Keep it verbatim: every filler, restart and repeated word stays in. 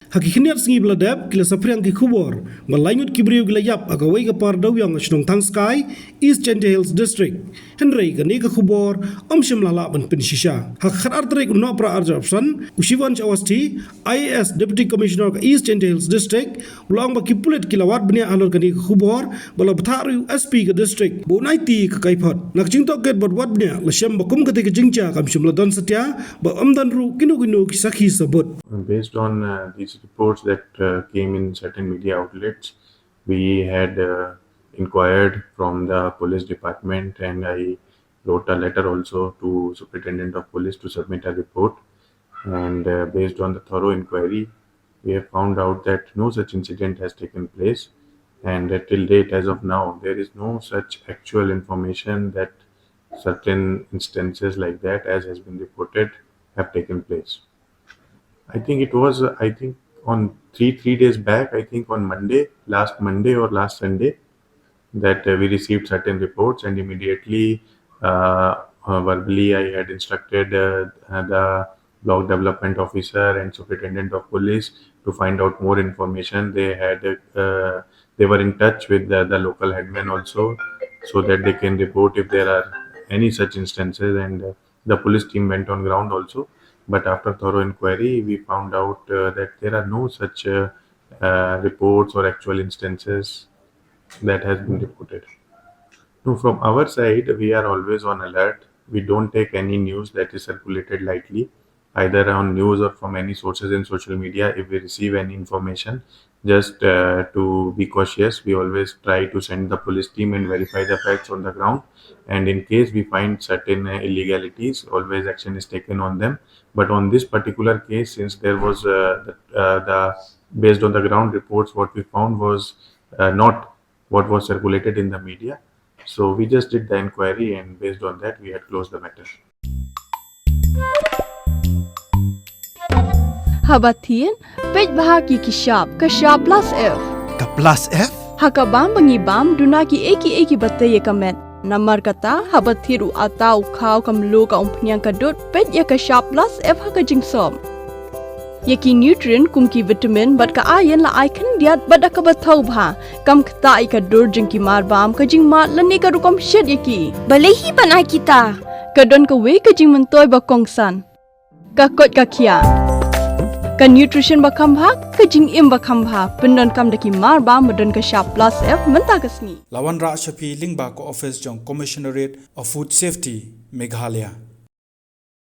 Ha ki khyndiat sngi ba la dep, ki la saphriang ki khubor ba lai ngut ki briew ki la ïap ha kawei ka par dewïong ha shnong Thangskai, East Jaintia Hills District. Hynrei kane ka khubor ym shym la lah ban pynshisha. Ha ka khatar tarik u Nohprah arhajar arphew san, u Shivansh Awasthi, I A S Deputy Commissioner ka East Jaintia Hills District, u la ong ba ki pulit ki la wad bniah halor kane ka khubor bad la bthah ruh ïa u S P ka district ba un aiti ïa ka kaiphod. Na ka jingtohkit bad wad bniah, la shem ba kum katei ka jingjia kam shym la don satia bad ym don ruh kino kino ki sakhi sabut. Based on uh, these reports that uh, came in certain media outlets, we had uh, inquired from the police department, and I wrote a letter also to Superintendent of Police to submit a report. And uh, based on the thorough inquiry, we have found out that no such incident has taken place. And uh, till date, as of now, there is no such actual information that certain instances like that, as has been reported, have taken place. I think it was, uh, I think on three, three days back, I think on Monday, last Monday or last Sunday, that uh, we received certain reports, and immediately, uh, uh, verbally, I had instructed uh, uh, the block development officer and superintendent of police to find out more information. They had, uh, they were in touch with the, the local headman also, so that they can report if there are any such instances, and uh, the police team went on ground also. But after thorough inquiry, we found out uh, that there are no such uh, uh, reports or actual instances that has been reported. No, from our side, we are always on alert. We don't take any news that is circulated lightly, either on news or from any sources in social media. If we receive any information, just uh, to be cautious, we always try to send the police team and verify the facts on the ground. And in case we find certain uh, illegalities, always action is taken on them. But on this particular case, since there was uh, the, uh, the based on the ground reports, what we found was uh, not what was circulated in the media. So we just did the inquiry, and based on that, we had closed the matter. Haba thied, peit bha ïa ki shap, ka shap plus F. Ka plus F? Ha ka bam ba ngi bam, duna kiei kiei kiba tei ïa ka met. Namar kata, haba thied u atta, u khaw, ka mluh, ka umphniang, ka dud, peit ïa ka shap plus F ha ka jingsop. Ïa ki nutrient kum ki vitamin bad ka iron la ai khyndiat bad da kaba thaw bha. Kam ktah ïa ka dur jong ki marbam, ka jingmad lane ka rukom shet ïa ki. Balei hi ban ai kita? Ka don kawei ka jingmyntoi ba kongsan. Ka koit ka khiah. Ka nutrition ba kham bha, ka jingim ba kham bha. Pyndonkam da ki marbam ba don ka shap plus F mynta ka sngi. La wanrah sha phi lyngba ka office jong Commissionerate of Food Safety, Meghalaya.